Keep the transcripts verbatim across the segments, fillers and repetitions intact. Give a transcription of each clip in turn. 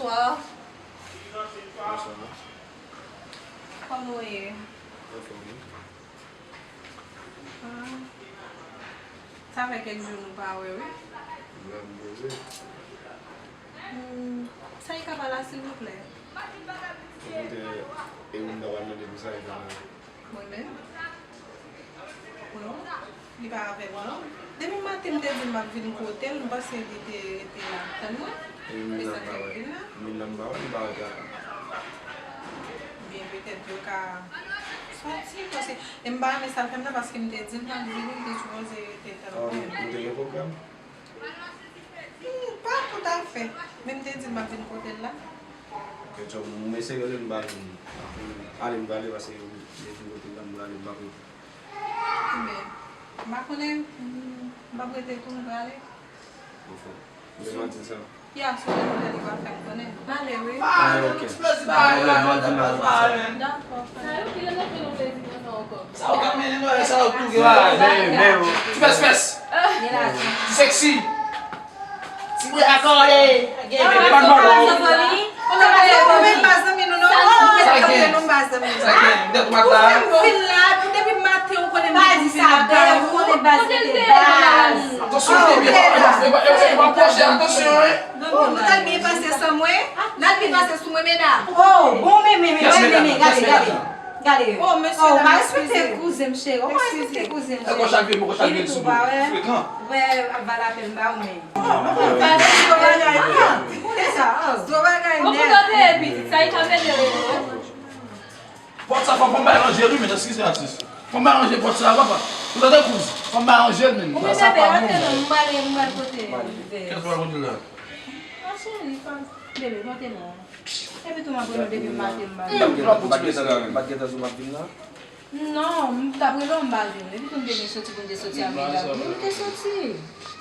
Bonswa. Bonswa. Kòman w ye? Anfòm, wi. Ah. Sa fè kèk jou nou pa wè, wi. Vrèman poze. Hmm, sa e ka pa la, silvouplè? Ekoute, e moun nan pral mande pou sa e ka la. Mwen menm? Bon, li pa avè m non. Depi maten m te di l m ap vin kote l, m panse li te rete la ap tann mwen. E moun nan pa wè. Moun nan pa wè, li pa wè. Byen, petèt yo ka soti, paske, e m pa renmen sa l fè m nan, paske m te di l m ap vini, m te sipoze rete tann mwen. Ou te gen pwogram? Hmm, pa toutafè. Men m te di l m ap vin kote l la. Kètyò, m eseye rele l, m pa jwenn li. Ale, m prale, paske m te vin kote l la, m prale, m p ap rete. Enben, m pa konnen, m, m p ap rete tou, m prale. Anfen, m te manti sa. Ya, sou le motel li va fè m konnen. M ale, wi. Ah, ok. Dakò. Sa yo ki lè nan fè nou plezi konsa ankò? Sa yo ka mennen nou, sa yo tou gen la. Men, men, men, ti pès pès. Ti seksi. Ti bwe akòle. Gen men pa nou. Ou menm pa zanmi nou non. Sa gen. Ou menm pa zanmi nou. Sa gen. Dèt ou pa ta. Ou menm vin la, epi depi maten ou konnen m vin la. Ou konnen baz rete baz. Atansyon, e byen, e pa pwòche, atansyon, wi. Oh, nou t al byen pase san mwen. N al byen pase sou mwen, medam. Oh, bon, men, men, men, men, men, men, gade, gade. Gade. Oh, mesye, oh, dam, pa respekte kouzen m, cheri. Ou pa respekte kouzen m, cheri. Epi tou, pa wè, wè, ap ba lapèl m ba ou, men. Oh, oh, oh, gade, gwo bagay, ah. Koute sa, ah. Gwo bagay nèt. Bon, kote pitit, sa e ka mele. Pòt sa fò, fò m bay ranje l wi, men, eskize atis. Fò m bay ranje pòt sa, papa. Ou tande kouz? Fò m bay ranje l, men. Ou menm bebe, antre non, m prale, m pral pote vè. Kiyès pral pote la? Ah, cheri, pa, bebe, pote la. Epi tou m ap rele w depi maten, m pa vin. M pa t gentan, m pa t gentan di w m ap vin la. Non, m t ap rele w, m pa jwenn ou. Epi tou m te vin soti pou m te soti a medam. Men m te soti.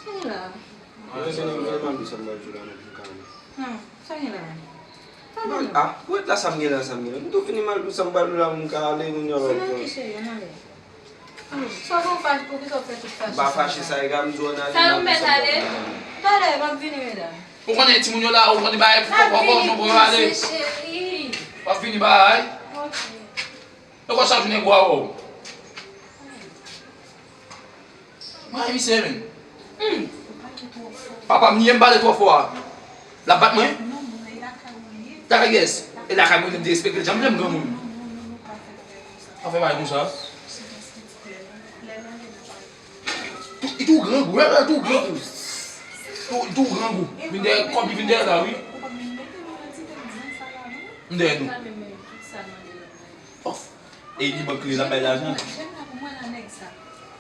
Sa gen la? Mwen se nan mwen mal pou sa m pral di w la, non, pou kalme. Hmm, sa gen la? Sa gen la? Ah, pou ret la, sa m gen la, sa m gen la. M tou fini mal pou sa m pral di w la, pou m ka ale, kounye a w ap pran. Sa w gen fache, poukisa w fè tout fache sa? M pa fache, sa e ka m di w ann ale. Sa nou mèt ale? Talè, m ap vini, medam. Ou konnen timoun yo la, ou konnen bagay pou kòkò, kòkò, nou pran ale. W ap vini bagay. Ok. Yo konsa jounen gwa wè w. Mwen misye menm. Hmm. Papa m, niye m pale twò fò a. L ap bat mwen? Lakay kiyès? E lakay mwen, li derespekte l, janm vle m granmoun. Pa fè bagay konsa. Tou, li tou grangou, wè, wè, tou grangou. Tou, tou grangou. Vin dèyè, kòb li vin dèyè la, wi. M dèyè nou. Of. E li bank li, l ap bay lajan. Jèn la pou mwen la, nèg sa.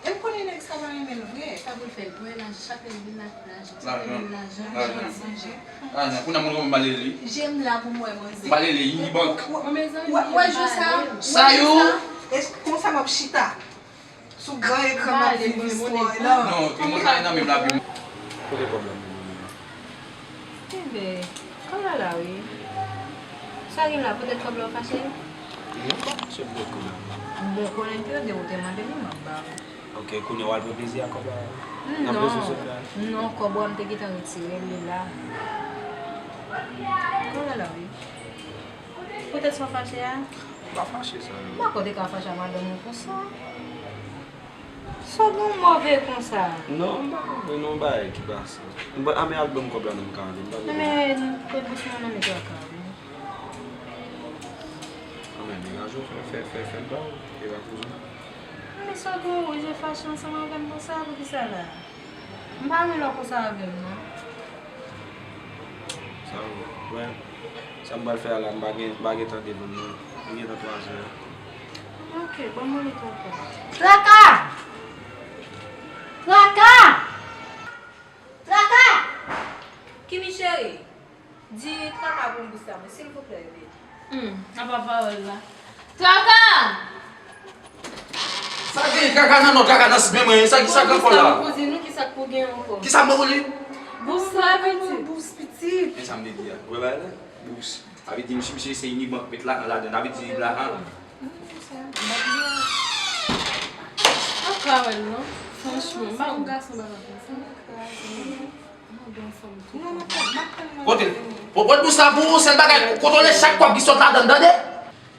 E m konnen nèg sa pa renmen l vre. Sa pou l fè l pran lajan, chak lè l vin la, lajan. Chak lè l vin lajan, lajan. Lajan, kounye a moun konn m ale li. Je m la pou mwen, manzè. M ale li, li bank. Ou, ou, ou, ou wè jou sa? Sa yo? E konsa m ap chita. Sou gran ekran m ap viv istwa la. Non, tout moun sa nan menm lavi. Kote kòb la menm? Enben, kòb la la wi. Sa gen la, poutèt kòb la w fache? Non, m pa fache poutèt kòb la. Bon, konnen ke de ou te mande m, m ap ba ou. Ok, kounye a w al pran plezi ak kòb la? Non, non, kòb ou a m te gentan retire l, li la. Kòb la la wi. Poutèt sa w fache a? M pa fache sa yo. M pa kwè w te ka fache ak madanm ou konsa. Sa w gen w move konsa? Non, m pa move non, bagay ki pase. M pa, a men al ban m kòb la non, m ka ale, m pa bezwen. Men, kote bous mwen nan men traka wi. Anben, degaje w, fè, fè, fè, fè l ba w, e pa koze. Men sa w gen w wouj e fache ansanm avè m konsa, poukisa la? M pa renmen lè w konsa avè m non. Sa w, wè, sa m pral fè a la, m pa gen, m pa gen tan devan m non. M gen tan twa zè. Ok, ban m rele Traka. Traka! Traka! Traka! Kimi cheri, di Traka pou m bous la mwen, silvouplè, bebe. Hmm, apa pawòl la. Traka! Sa gen kaka nan non, kaka nan simen mwen, sa ki sa k ap fè la? Kouzin ou, kisa k pou gen ankò? Kisa mwen pou li? Bous la, pitit. Bous, pitit. Men sa m te di a. Ou wè bagay la? Bous. Sa vle di misye, misye se Unibank met lajan ladan. Sa vle di lajan. Mwen pa ka wè l non. Franchman, m pa yon gason bagay konsa. Kote l? Ou pran bous la pou ou, sèl bagay, kontwole chak kòb ki sot ladan, tande?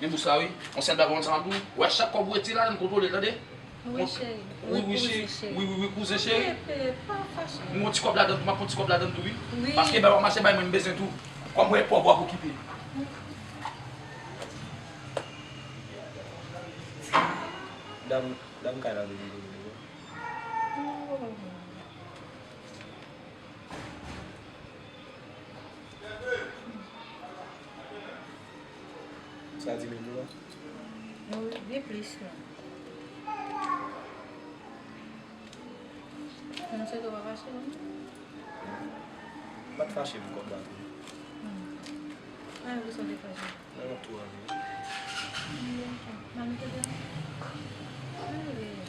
Men bous la, wi. Yon sèl bagay, konn sa m ap di w. Wè, chak kòb ou retire ladan, kontwole, tande? Wi, cheri. Wi, wi, cheri. Wi, wi, wi, kouzen cheri. M gon ti kòb ladan tou, m ap pran ti kòb ladan tou, wi. Paske bay w ap mache bay mwen, m bezwen tou. Kòm mwen pòv, w ap okipe. Dam, dam kay la vini vini vini. Sa di mil dola? Non, gen plis non. Mwen swete w pa fache non. M pa t fache pou kòb la tou. Hmm. Mwen menm ki sot te fache. Mwen ap tou ale. Mwen kote a? Mwen rele.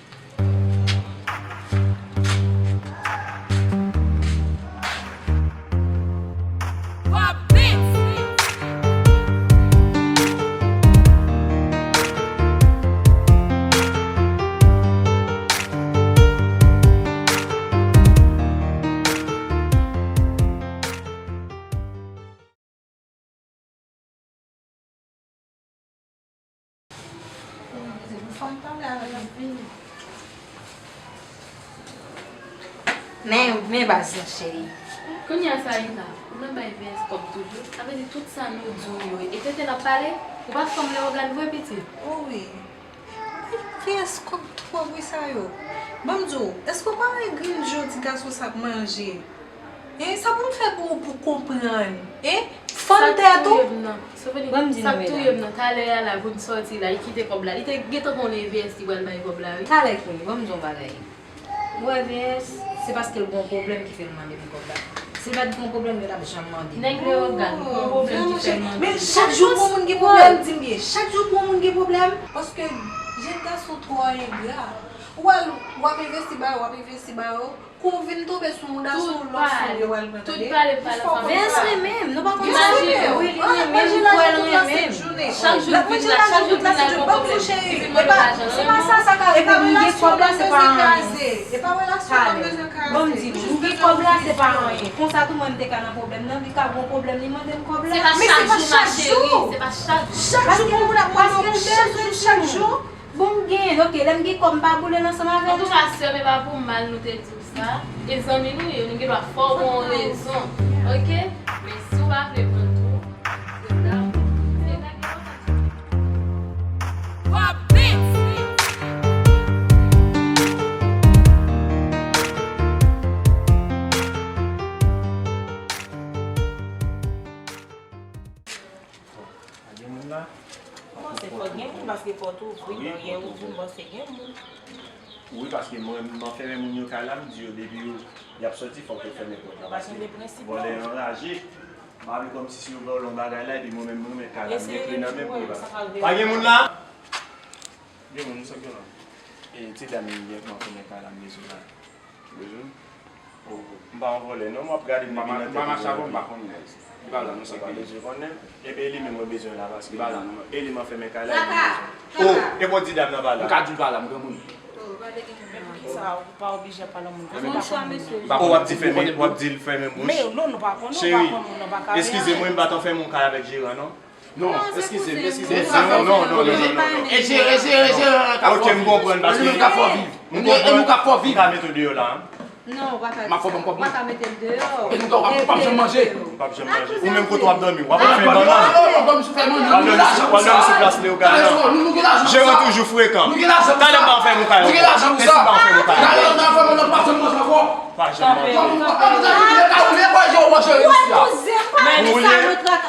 Men, men baz lan, cheri. Kounye a, Sarita, ou nan bay V S kòb toujou? Sa vle di tout sa nou di w yo, e tenten n ap pale? Ou pa fanm Leyogàn vre, pitit? O wi. Bay V S kòb twòp wi sa yo. Ban m di w, èske w pa wè grenn jodi gason sa ap manje? Hein, sa pou m fè pou ou pou konprann? Hein? Fann tèt ou? Ban m di nou, medam. Sa k touye m nan, talè a la, pou m sòti la, li kite kòb la. Li te gentan konnen V S li pral bay kòb la, wi. Talè ki? Ban m di yon bagay. Ou wè V S, se paske l gon pwoblèm ki fè l mande m kòb la. Si l pa t gon pwoblèm, yo t ap janm mande m. Nèg Leyogàn, gon pwoblèm ki fè l mande. Men chak jou pou moun gen pwoblèm, di m byen. Chak jou pou moun gen pwoblèm. Paske jèn gason twò engra. Ou al, w ap envesti ba yo, w ap envesti ba yo. Kou w vin tonbe sou mouda, se yon lòt fanm yo pral pran, tande. Tout pale, pale fanm. Vens renmen m, nou pa konn sa. Wi, li renmen m, m kwè l renmen m. Chak jou l vin la, chak jou l vin la, l pran pwoblèm. Li vin mande lajan. Se pa sa, sa ka relasyon nan bezwen kraze. E pa relasyon nan bezwen kraze. Bon, m di nou, m gen kòb la, se pa anyen. Konsa tou, mwen, m te ka nan pwoblèm nan, li ka gon pwoblèm, li mande m kòb la. Se pa chak jou, ma chérie, se pa chak jou. Chak jou, pou moun ap mande w, chak jou, chak jou. Bon, m gen, ok, lè m gen kòb, m pa boule l ansanm avè l. Antouka, sè m, e pa pou mal nou te di w sa. E zanmi nou ye, nou gen dwa fè w gon rezon. Ok? Men si w pa vle pran tou, se ta, se ta gen yon Pa gen moun la? Mwen panse fòk gen moun, paske pòt ouvri, lè w gen ouvri, mwen panse gen moun. Wi, paske mwen, m anfèmen moun yo kay la, m di yo, depi yo, y ap sòti, fòk yo fèmen pòt la. Paske vòlè yo anraje. M pa vle kòmsi si yo vòlè yon bagay la, epi mwen menm, mwen menm kay la, m gen kle nan men m pou yo pa. Pa gen moun la? Gen moun, sa k gen la? E, ti dam, m gen pou m anfèmen kay la, m bezwen la. Bezwen? Oh, m pa yon vòlè, non, m ap gade m depi nan tèt mwen. M pa mache avè w, m pa konnen, guys. Li pa la, non, sa k gen. Ou pa bezwen konnen. Ebyen, e li menm mwen bezwen la, paske li pa la, non. E li m anfèmen kay la, li bezwen. Oh, e pa w di dam nan pa la. M ka di l pa la, m granmoun. Men poukisa ou pa oblije ap pale moun konsa? Ou pa konnen. Oh, w ap di fèmen, w ap di l fèmen bouch. Men non, nou pa konnen, ou pa konnen, ou pa ka reyaji. Cheri, eskize mwen, m pa t anfèmen yon kay avèk jeran, non. Non, eskize m, eskize m. Non, non, non, non, non, non. E jere, jere, jere, an ka fè w viv. Ok, m konprann, paske nou ka fè w viv. M konprann. E nou ka fè w viv. M ka mete w deyò la, hein. Non, ou pa ka di sa. Ou pa ka mete l deyò. E nou ka, w ap, w p ap janm manje. Ou p ap janm manje. Ou menm kote w ap dòmi, w ap fè bannann. W ap dòmi sou fè bannann. W ap dòmi sou plas Leyogàn nan. Jeran toujou frekan. Talè m pa fè nou kay ankò. E si m pa fè nou kay ankò. Pa janm manje. Ou wè kouzen m pa di sa, nou traka.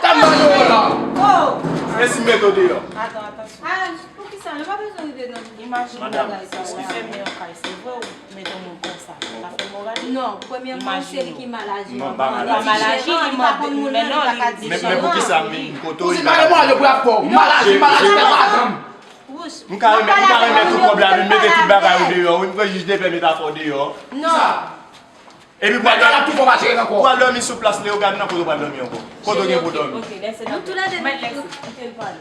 E si m mete w deyò? Atann, atansyon. Ah, poukisa? Nou pa bezwen rive nan. Imajine yon bagay sa, ou fèmen yon kay, se vre, ou mete yon moun konsa. Sa fè moral? Non, premyèman, se li ki mal aji. Non, pa mal aji. Li pa konn moun nan, li pa ka di. Men, men poukisa m vin kote w, li pa ka di? Ou se mal aji, mal aji, pa janm. M ka renmen, m ka renmen tout kòb la, vin mete tout bagay ou deyò. Wi, m pran jij de pè met afè w deyò. Non. Epi pral dòmi, pral dòmi sou plas Leyogàn nan, kote w pral dòmi ankò? Kote w gen pou dòmi? Ok, ok, lèse nou toulède nou kite l pale.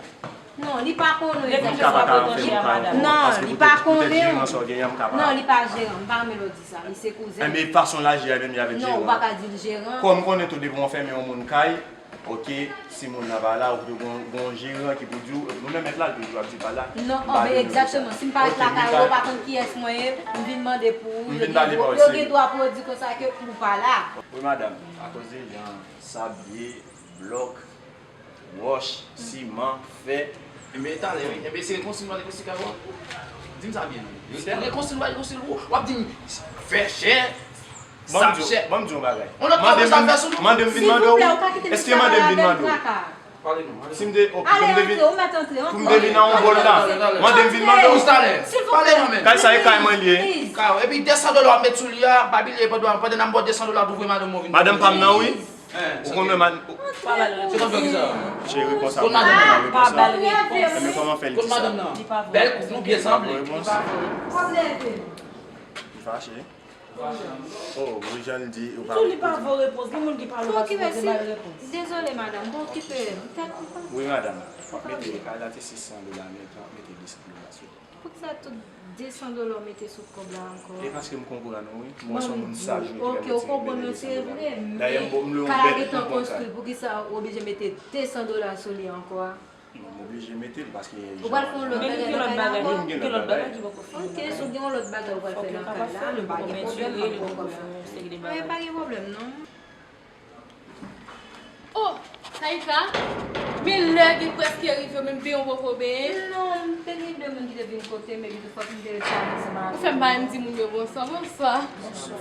Non, li pa konnen Depi m ka pa ka anfè m pa anfè. Non, li pa konnen. Jeran sa w genyen, m ka pa. Non, li pa jeran. M pa renmen lè w di sa. Li se kouzen m. Enben, fason l aji a menm li avèk jeran. Non, ou pa ka di l jeran. Kòm m konnen tou depi w anfèmen yon moun kay, oke, si moun nan pa la, ou gen yon jeran ki pou di w, nou menm mèt la, l toujou ap di pa la. Non, anben, egzakteman. Si m parèt lakay ou, ou pa konn kiyès mwen ye, m vin mande pou ou, yo gen dwa pou yo di konsa ke ou pa la. Wi, madanm, akoz de jan sab ye, blòk, wòch, siman, fè. Enben, talè, wi. Enben, se rekonstwi nou al rekonstwi kay ou a? Di m sa byen, non. Se rekonstwi nou al rekonstwi l pou ou. W ap di m, fè chè, sab chè. Ban m di w yon bagay. On lòt travay sa fè sou nou. Mande m vin mande w. Èske mande m vin mande w? Si m te, ok, pou m te vin, pou m te vin nan yon bòl la, mande m vin mande w. Kay sa e kay mwen li ye. Epi de san dola w ap met sou li a, pa bliye pandan, pandan n ap ba w de san dola pou voye madanm ou vin. Madanm pa m nan, wi. Ou konn wè man. Se konn fè kisa? Cheri, konsa pou konsa, konsa. Enben kòman fè l di sa? Bèl koup nou byen sanble. Li fache. Oh, wi, jan l di, ou pa. Tou li pa vo repons, gen moun ki pa vo repons, gen mal repons. Dezole madanm, bon okipe tèt ou pa. Wi madanm, w ap mete kay la te sis san dola nèt, w ap mete de san dola sou. Poukisa tout de san dola w mete sou kòb la ankò? E paske m konprann ou wi. Mwen se yon moun saj wi ki renmen ti renmen de san dola. Dayè m lwe yon bèl pou m pran kay. Kay la gentan konstwi, poukisa ou oblije mete de san dola sou li ankò a? Non, m oblije mete l paske jan. Ou pral fè yon lòt bagay nan kay la ankò? Wi, m gen lòt bagay. Ok, si w gen yon lòt bagay ou pral fè nan kay la, m pa gen pwoblèm, m ap pran kòb la. Wi, pa gen pwoblèm non. Oh! Taïka, men lè gen prèske rive, men m benyen w poko benyen. Non, te gen de moun ki te vin kote m, epi tou fòk m te ret chale ansanm avè w. Ou fè m pa menm di moun yo bonswa, bonswa.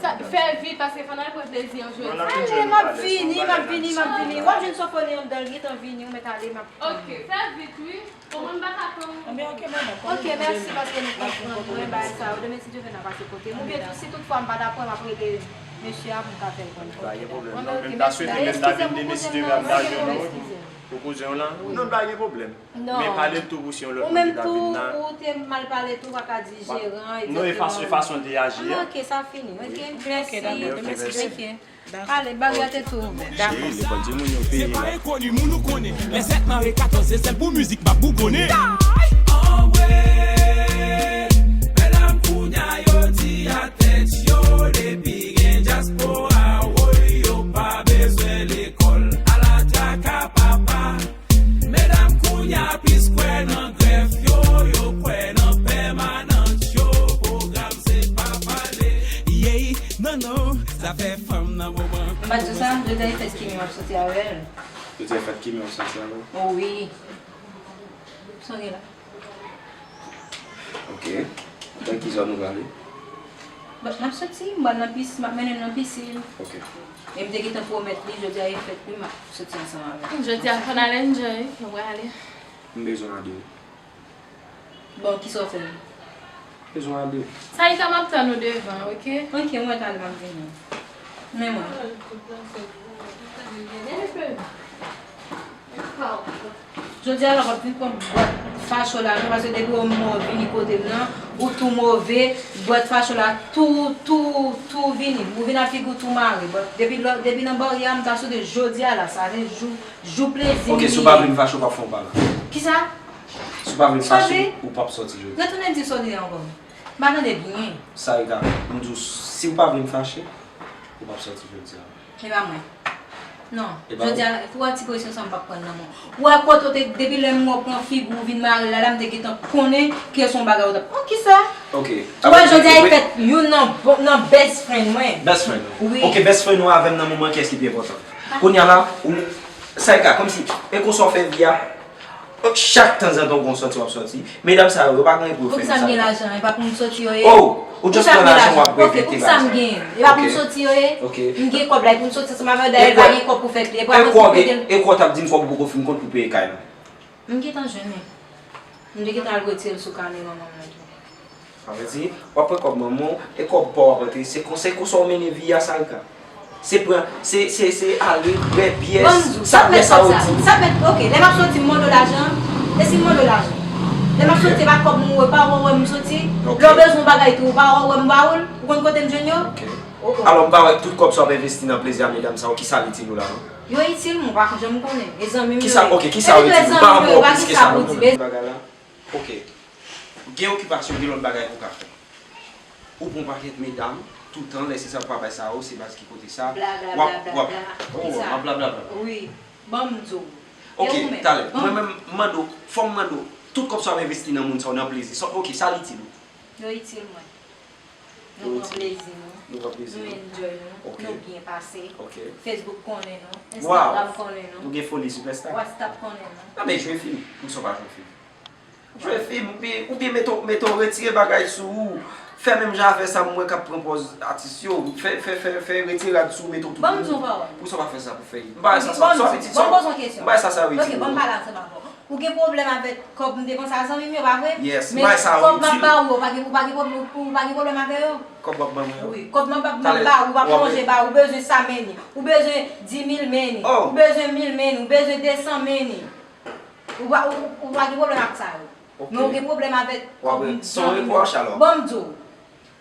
Sa, fè vit, paske fò n al pran plezi an jodi. Ale, m ap vini, m ap vini, m ap vini. W ap jwenn Sofoni anndan, l gentan vini, ou mèt ale, m ap. Ok, fè vit, wi. Bon, mwen m pa ka pran. Enben, ok, madanm. Ok, mèsi paske nou konprann mwen, bagay sa yo. Demen, si Dye vle, n a pase kote m. Oubyen tou, si toutfwa m pa dakò, m ap rele mesye a pou m ka fè l konn. Pa gen pwoblèm, non. Enben, m ta swete menm ta vin demen, si Dye vle, m ta jwenn ou wi, pou, pou kouzen w lan. Non, pa gen pwoblèm. Men pale l tou pou si yon lòt moun ki ta vin la. Ou menm tou, ou te mal pale tou, pa ka di jeran, etsetera. Non, e fason, e fason l te aji a. Ah, ok, sa fini. Ok, mèsi. Ok, dakò. Mèsi, ok. Ale, baryè te tou ouvè. Dakò. Se pa enkoni, moun ou konnen. Lè sèt mare katòz, se sèl pou mizik m ap bougonnen. Anmwe, medam kounya yo di a tèt yo, depi gen dyaspora, woy, yo pa bezwen lekòl. Ala traka papa. Medam kounya plis kwè nan grèf yo, yo kwè nan pèmanans yo, pwogram se pa pale. Yey, non, non, zafè fanm nan moman. M pa di w sa, jodi a e fèt Kimi w ap soti avè l. Jodi a e fèt Kimi w ap soti avè l? O wi. Sa w gen la? Ok. Nan ki zòn nou prale? Bon, n ap soti, m pral nan pis, m ap mennen l nan pisin. Ok. E m te gentan pwomèt li, jodi a e fèt li, m ap soti ansanm avè l. Jodi a fò n al enjoy, nou prale. M bezwen ade w. Bon, kisa w fè m? Bezwen ade w. Taïka, m ap tann ou devan, ok? Ok, mwen t ale, m ap vini. Men mwen. Jodi a la, w ap vin pran bwat facho la, non, paske depi w move vini kote m nan, ou tou move, bwat facho la tou, tou, tou vini. Ou vin ak figi w tou mare. Bon, depi lò, depi nan baryè a, m ta swete jodi a la, sa vle jou, jou plezi m ye. Ok, si w pa vle m fache, w p ap fè yon pa la. Kisa? Si w pa vle m fache, ou p ap soti jodi. Retounen di sa w di ankò. M pa tande byen. Sarika, m di w, si w pa vle m fache, ou p ap soti jodi a. E pa mwen. Non. Jodi a, pou wè ti presyon sa m p ap pran nan men w. Ou wè kote w te, depi lè m wè w pran figi w vin mare la, la m te gentan konnen ke se yon bagay ou t ap. Oh, kisa? Ok. Ou wè jodi a e fèt youn nan, nan best friend mwen. Best friend ou? Wi. Ok, best friend ou avè m nan moman kiyès ki pi enpòtan? Kounye a la, ou, Sarika, kòmsi, e konsa w fè vi a? Chak tanzantan w gon sòti w ap sòti. Medam sa yo, yo pa gen pou yo fè nou sa. Poukisa m gen lajan? E pa pou m sòti yo ye? Oh! Ou just pran lajan w ap revete bagay sa. Poukisa m gen? E pa pou m sòti yo ye? Ok. M gen kòb la, e pou m sòti ansanm avè w, dayè l pa gen kòb pou fè pye. E pa pou m fè pye. E kwa w t ap di m kòb ou poko fin kont pou peye kay la? M gentan jwenn li. M te gentan al retire l sou kanè manman m nan tou. Sa vle di, w ap pran kòb manman w, e kòb pa w ap antre. Se konsa, se konsa w mennen vi a, Sarika. Se pran, se, se, se ale, bwè, byè, sa bwè sa yo di. Sa mèt, ok, lè m ap soti, m mande w lajan, e si m mande w lajan? Lè m ap soti, e pa kòb mwen, ou pa wè, wè m soti? Lè w bezwen yon bagay tou, ou pa wè, wè m ba w l? Ou konn kote m jwenn yo? Ok. Alò, m pa wè tout kòb sa w ap envesti nan plezi a medam sa yo, kisa l itil ou la, non? Yo itil mwen, ou pa janm konnen. E zanmi m yo ye. Kisa, ok, kisa yo itil? M pa anmò plis ke sa, non. Bagay la. Ok. Gen okipasyon, gen lòt bagay pou w ka fè. Ou pran pakèt medam, toutan, lè se sa pou pa bay sa yo, se baz ki kote sa. Bla, bla, bla, bla, bla. Oh, kisa? M ap bla, bla, bla. Wi. Ban m di w. Ok, talè. Mwen menm, m mande w, fò m mande w, tout kòb sa w ap envesti nan moun sa yo, nan plezi, sa, ok, sa l itil ou? Yo itil mwen. Nou pran plezi nou. Nou pran plezi nou. Nou enjoy nou. Ok. Nou byen pase. Ok. Facebook konnen nou. Instagram konnen nou. Nou gen foli sipèsta. WhatsApp konnen nou. Nan men jwe fim. Poukisa w pa jwe fim? Jwe fim, oubyen, oubyen mete w, mete w retire bagay sou ou. Fè menm jan avè sa m wè k ap pran pòz atis yo. Fè, fè, fè, fè retire rad sou ou, mete w tou pou ou. Ban m di w yon pawòl. Poukisa w pa fè sa pou fè? M pa wè sa, sa, sa pitit, sa. Ban m poze yon kesyon. M pa wè sa, sa ridikil. Ok, ban m pale ansanm avè w. Ou gen pwoblèm avèk kòb m depanse a zanmi m yo, pa vre? Yes, m pa wè sa ridikil. Men kòb m ap ba ou yo, ou pa gen, ou pa gen pwoblèm, ou pa gen pwoblèm avè yo? Kòb w ap ban mwen yo? Wi, kòb m ap, m ap ba ou, w ap manje ba ou, ou bezwen sa meni, ou bezwen di mil meni, ou bezwen mil meni, ou bezwen de san meni. Ou pa, ou, ou pa gen pwoblèm ak sa yo. Men ou gen pwoblèm avèk kòb zanmi m yo. Ban m di w,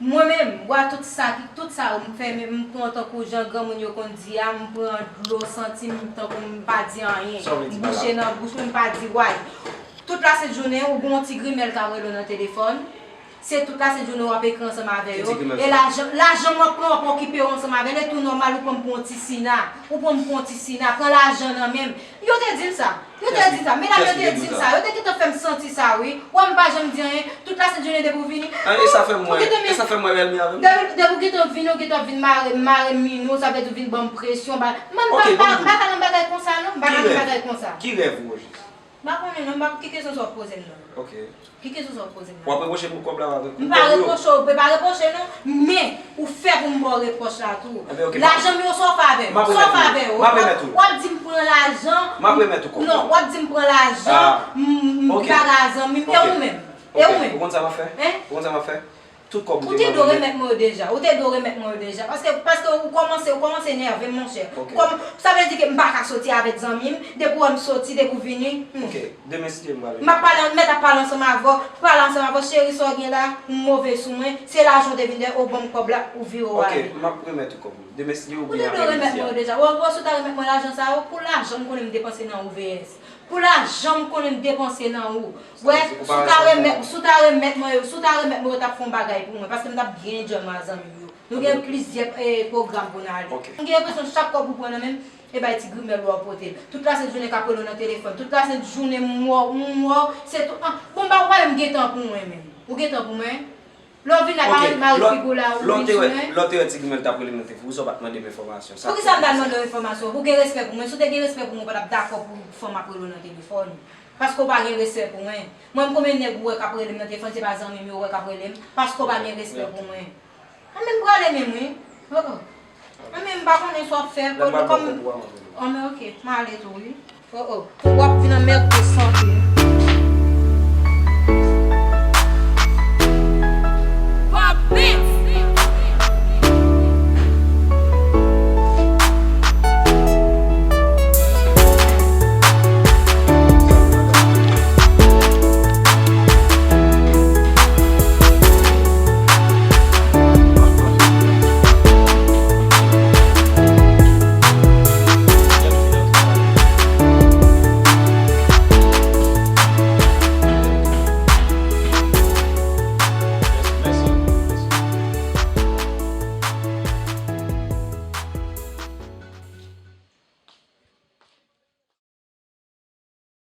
mwen menm, bwa tout sa ki, tout sa yo m fè, men m pran tankou jan granmoun yo konn di a, m pran dlo santi m tankou m pa di anyen. M bouche nan bouch mwen, m pa di way. Tout lasent jounen, ou gen yon ti grimèl k ap rele w nan telefòn. Se tout lasent jounen w ap ekri ansanm avè yo. E lajan, lajan m ap pran w ap okipe w ansanm avè l, e tou nòmal ou pran m pou yon ti sina. Ou pran m pou yon ti sina. Pran lajan nan men m. Yo te di m sa. Yo te di m sa. Medam yo te di m sa. Yo te gentan fè m santi sa, wi. Wè m pa janm di anyen. Tout lasent jounen depi w vini. E sa fè m wè, e sa fè m wè bèlmi avè m. Depi, depi w gentan vini, w gentan vin mare, mare minou, sa vle di w vin ban m presyon. Ba, man, m pa, pa, pa ka nan bagay konsa, non. M pa ka nan bagay konsa. Ki rèv ou, ojis? M pa konnen non, m pa, ki kesyon sa w ap poze m nan? Ok. Ki kesyon sa w ap poze m nan? W ap repwoche m pou kòb la, w ap repwoche m pou kòb yo? M pa repwoche w, m pa repwoche non, men ou fè pou m ba w repwòch la tou. Lajan m yo, sa w fè avè yo? Sa w fè avè yo? M ap remèt ou. W ap di m pran lajan. M ap remèt ou kòb yo. Non, w ap di m pran lajan, m, m bagay a zanmi m, e ou menm? E ou menm? Ou konn sa m ap fè? Ou konn sa m ap fè? Tout kòb ou te mande m. Ou te dwe remèt mwen yo deja. Ou te dwe remèt mwen yo deja. Paske, paske ou kòmanse, ou kòmanse nève m, monchè. Ok. Kòm, sa vle di ke m pa ka soti avèk zanmi m. Depi w wè m soti, depi w vini. Hmm. Ok. Demen, si Dye vle, m prale. M ap pale, mèt ap pale ansanm avè w. Pale ansanm avè w, cheri, sa w gen la, ou move sou mwen. Se lajan w te vin dèyè, ou ban m kòb la, ou vire w ale. Ok, m ap remèt ou kòb ou. Demen, si Dye vle, ou byen apre midi a. Ou te dwe remèt mwen yo deja. Wè, wè, si w ta remèt mwen lajan sa yo, pou lajan m konnen m depanse nan ou V S. Pou lajan m konnen m depanse nan ou. Wè, si w ta remèt, si w ta remèt mwen yo, si w ta remèt mwen yo, t ap fè yon bagay pou mwen, paske m t ap byen enjoy mwen ak zanmi m yo. Nou gen plizyè, eh, pwogram pou n ale. Ok. M gen enpresyon chak kòb ou pran nan men m, e bay ti grimèl ou ap pote l. Tout lasent jounen k ap rele w nan telefòn. Tout lasent jounen m wè w, m wè w, se tou, ah, bon, ba, ou pa menm gen tan pou mwen menm. Ou gen tan pou mwen? Lè w vin la, pa mari figi w la, ou vin sou mwen. Lè w te wè ti grimèl t ap rele m nan telefòn, poukisa w pa t mande m enfòmasyon? Poukisa m ta mande w enfòmasyon? Ou gen respè pou mwen. Si w te gen respè pou mwen, ou pa t ap dakò pou fanm ap rele w nan telefòn. Paske w pa gen respè pou mwen. Mwen, konbyen nèg ou wè k ap rele m nan telefòn, se pa zanmi m yo ou wè k ap rele m? Paske w pa gen respè pou mwen. Anben, m prale menm, wi. Oh, oh. Anben, m pa konnen sa w ap fè. Lè m pral pran kòb ou a, m ap rele w. Anben, ok, m ale tou, wi. Oh, oh. Ou ap vin anmède sante.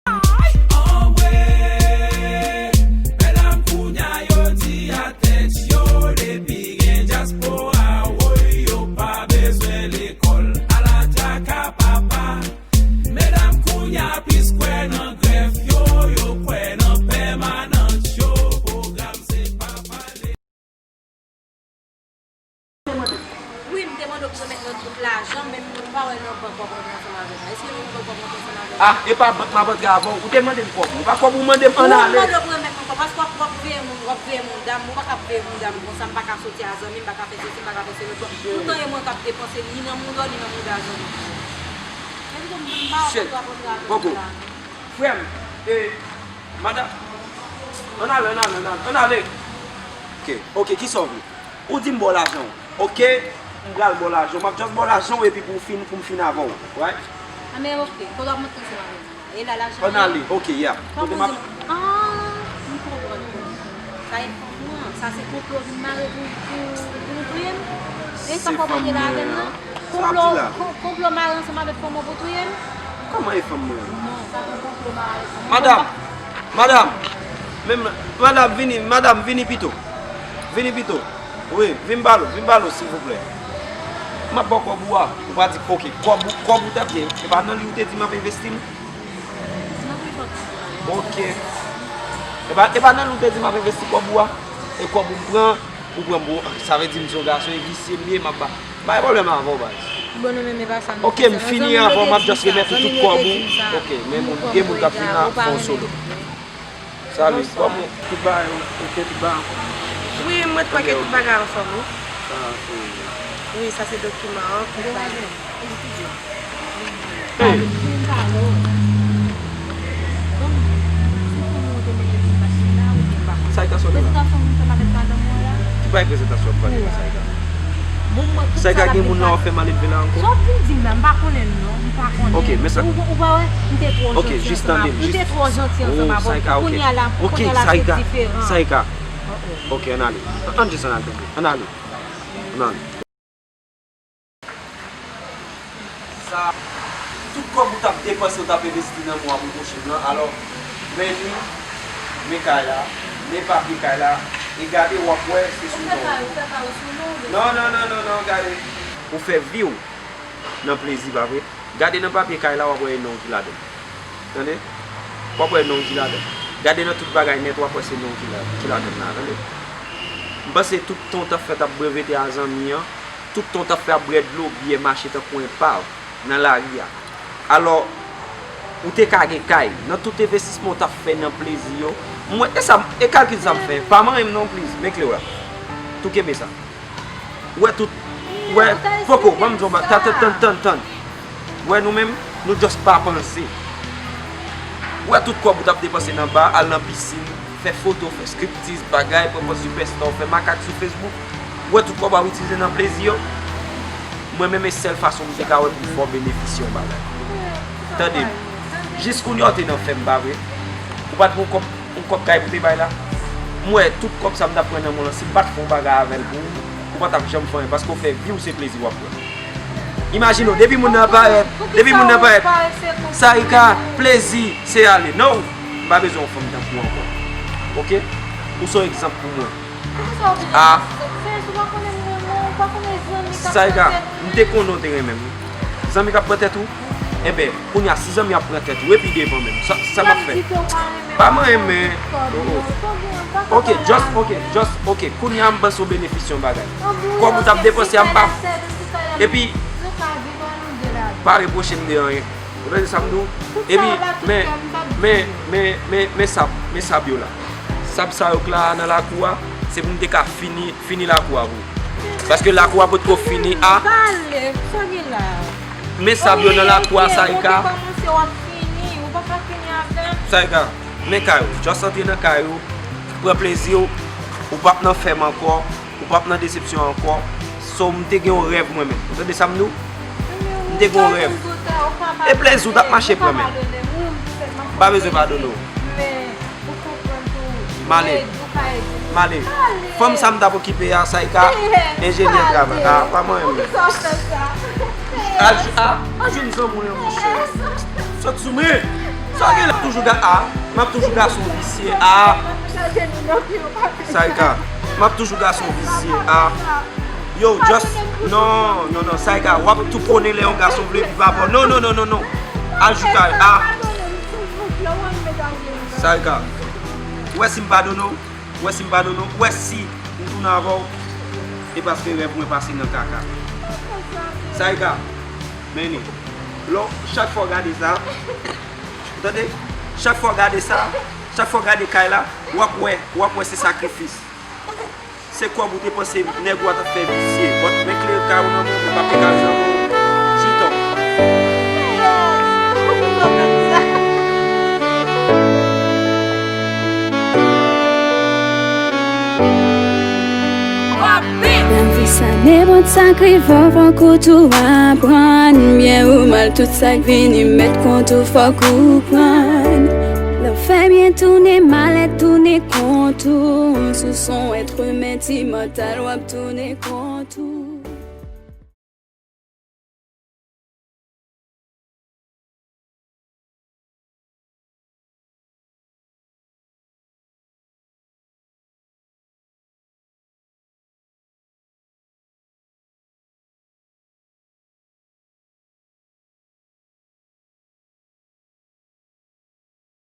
Anmwe, medam kounya yo di a tèt yo, depi gen dyaspora, woy, yo pa bezwen lekòl. Ala traka papa. Medam kounya plis kwè nan grèf yo, yo kwè nan pèmanans yo. Pwogram se pa pale. Wi, m te mande w pou remèt mwen tout lajan m, men m pa wè nan bank w ap rantre ansanm avè m nan. Èske nou nan bank w ap rantre ansanm avè m? Ah, e pa bank m ap rantre avè w. Ou te mande m kòb ou. E pa kòb ou mande m, ann ale. Ou mande w pou remèt mwen kòb, paske w ap, w ap veye moun, w ap veye moun dam, ou pa ka veye moun dam konsa, m pa ka soti a zanmi, m pa ka fè sesi, m pa ka fè sela. Toutan e mwen k ap depanse, ni nan mouda w, ni nan mouda zanmi m. Shit. Poko. Frè m, e, madanm, ann ale, ann ale, ann ale, ann ale. Ok, ok, kisa w vle? Ou di m ba w lajan w. Ok, m pral ba w lajan w. M ap just ba w lajan w epi pou w fin, pou m fin avè w. Right? Men oke, kote w ap montre ansanm avè m la? E la, lajan an ale, oke, ya. Kote m ap. Ah, m konprann. Sa e fanm nan. Sa se konplo vin mare pou, pou, pou nou touye m? E sa konplo mare ansanm avè fanm nan? Konplo, kon-, konplo mare ansanm avèk fanm nan pou touye m? Kòman e fanm nan? Non, sa se konplo mare ansanm. Madanm, madanm, men, madanm, vini, madanm, vini pito. Vini pito. Wi, vin ba nou, vin ba nou, silvouplè. M ap ba w kòb ou a. Ou pa di, oke, kòb ou, kòb ou t ap gen. E pa nan li ou te di m ap envesti m? Oke. E pa, e pa nan li ou te di m ap envesti kòb ou a? E kòb ou m pran, ou pran bon, sa vle di m se yon gason e visye m ye, m ap ba. Pa gen pwoblèm avè w, baz. Bon, nou menm e pa sa nou fè. Oke, m fini avè w, m ap just remèt ou tout kòb ou. Oke, men moun, gen moun k ap vin la, fè yon solo. Salut, kòman? Tout bagay, ok, tout bagay anfòm? Wi, mwen t pake tout bagay anfòm, wi. Sa, se... Wi, sa se dokiman an, tout bagay. Hey! Sa e ka sòti la? Ki bagay prezantasyon ap pale la, sa e ka? Sa e ka gen moun nan w ap fè malelve la ankò? Sa w ap vin di m la, m pa konnen l non, m pa konnen. Ok, men sa. Ou, ou pa wè, m te twò janti ansanm avè w. M te twò janti ansanm avè w. Kounye a la, kounye a la se diferan. Sa e ka. Ok, ann ale. Ann jis ann ale tanpri. Ann ale. Ann ale. Sa, tout kòb ou t ap depanse, ou t ap envesti nan mwa pou pwochen an, alò, men li, men kay la, men papye kay la, e gade w ap wè se sou non ou. Non, non, non, non, non, gade. Ou fè vi w nan plezi, pa vre? Gade nan papye kay la, w ap wè e non w ki ladan l. Tande? W ap wè e non w ki ladan l. Gade nan tout bagay nèt, w ap wè se non w ki la, ki ladan l la, tande? M panse tout tan w t ap fè t ap brevete a zanmi an, tout tan w t ap fè ap bwè dlo, byè, mache tankou enpav nan lari a. Alò, ou te ka gen kay. Nan tout envestisman w t ap fè nan plezi yo, m wè, e sa, e kalkil sa m fè. Pa manyen m non, please. Men kle w la. Tou kenbe sa. Ou wè tout, ou wè, poko, ban m di w, tann, tann, tann, tann. Ou wè nou menm, nou just pa panse. Ou wè tout kòb ou t ap depanse nan ba, al nan pisin, fè foto, fè striptiz, bagay, pran pòz sipèsta, fè makak sou Facebook. Ou wè tout kòb w ap itilize nan plezi yo. Mwen menm e sèl fason m te ka wè pou m fè w benefisye yon bagay. Tande m. Jis kounye a w te nan fè m, pa vre? Ou pa t gen yon kòb, yon kòb kay pou te bay la? M wè tout kòb sa m t ap pran nan men w lan, si m pa t fè yon bagay avè l pou ou, ou pa t ap janm fè anyen, paske w fè vi w se plezi w ap pran. Imajine w, depi moun nan parèt, depi moun nan parèt, sa e ka, plezi, se ale. Non, m pa bezwen yon fanm tankou w ankò. Ok? Ou se yon egzanp pou mwen. Ah. Sa e ka, m te konnen w te renmen m wi. Zanmi k ap pran tèt ou, enben, kounye a, si zanmi ap pran tèt ou, epi devan menm, sa, sa m ap fè? Pa manyen men. Oh, oh. Ok, just, ok, just, ok. Kounye a, m panse w benefisye yon bagay. Kòb ou t ap depanse a, m pa. Epi, pa repwoche m de anyen. Ou tande sa m di w? Epi, men, men, men, men, men sab, men sab yo la. Sab sa yo k la a nan lakou a, se pou m te ka fini, fini lakou a pou ou. Paske lakou a potko fini a. Men sab yo nan lakou a, sa e ka. Sa e ka. Men kay ou, just antre nan kay ou, pran plezi w, ou p ap nan fè m ankò. Ou p ap nan desepsyon ankò. So, m te gen yon rèv mwen menm. Ou tande sa m di w? M te gen yon rèv. E plezi w t ap mache pran men. M pa bezwen padone w. M ale. M ale. Fanm sa m t ap okipe a, sa e ka enjenyè travay. A, pa manyen men. Al, a, al jwenn zanmi w, monchè. Sot sou mwen. Sa w gen la toujou ga, a, m ap toujou gason visye, a. Sa e ka. M ap toujou gason visye, a. Yo, just, non, non, non, sa e ka. W ap tou konnen lè yon gason vle viv avè w. Non, non, non, non, non. Al jou kay, a. Sa e ka. Ou wè si m padone w? Ou wè si m padone w? Ou wè si m tounen avè w? E paske rèv mwen pase nan kaka. Sa e ka. Men li. Lò, chak fwa w gade sa, ou tande? Chak fwa w gade sa, chak fwa w gade kay la, w ap wè, w ap wè se sakrifis. Se kòb ou te panse nèg ou a t ap fè visye. But men kle kay ou nan men w, men papye kay ou nan men w. Chita w. Menm vi Sa nenpòt sa k rive w, fòk ou tou aprann. Byen ou mal, tout sa k vini mèt kont ou, fòk ou pran. Lè w fè byen tounen, malèt tounen kont ou. Si w se yon èt imen, ti mòtal, w ap tounen kont ou.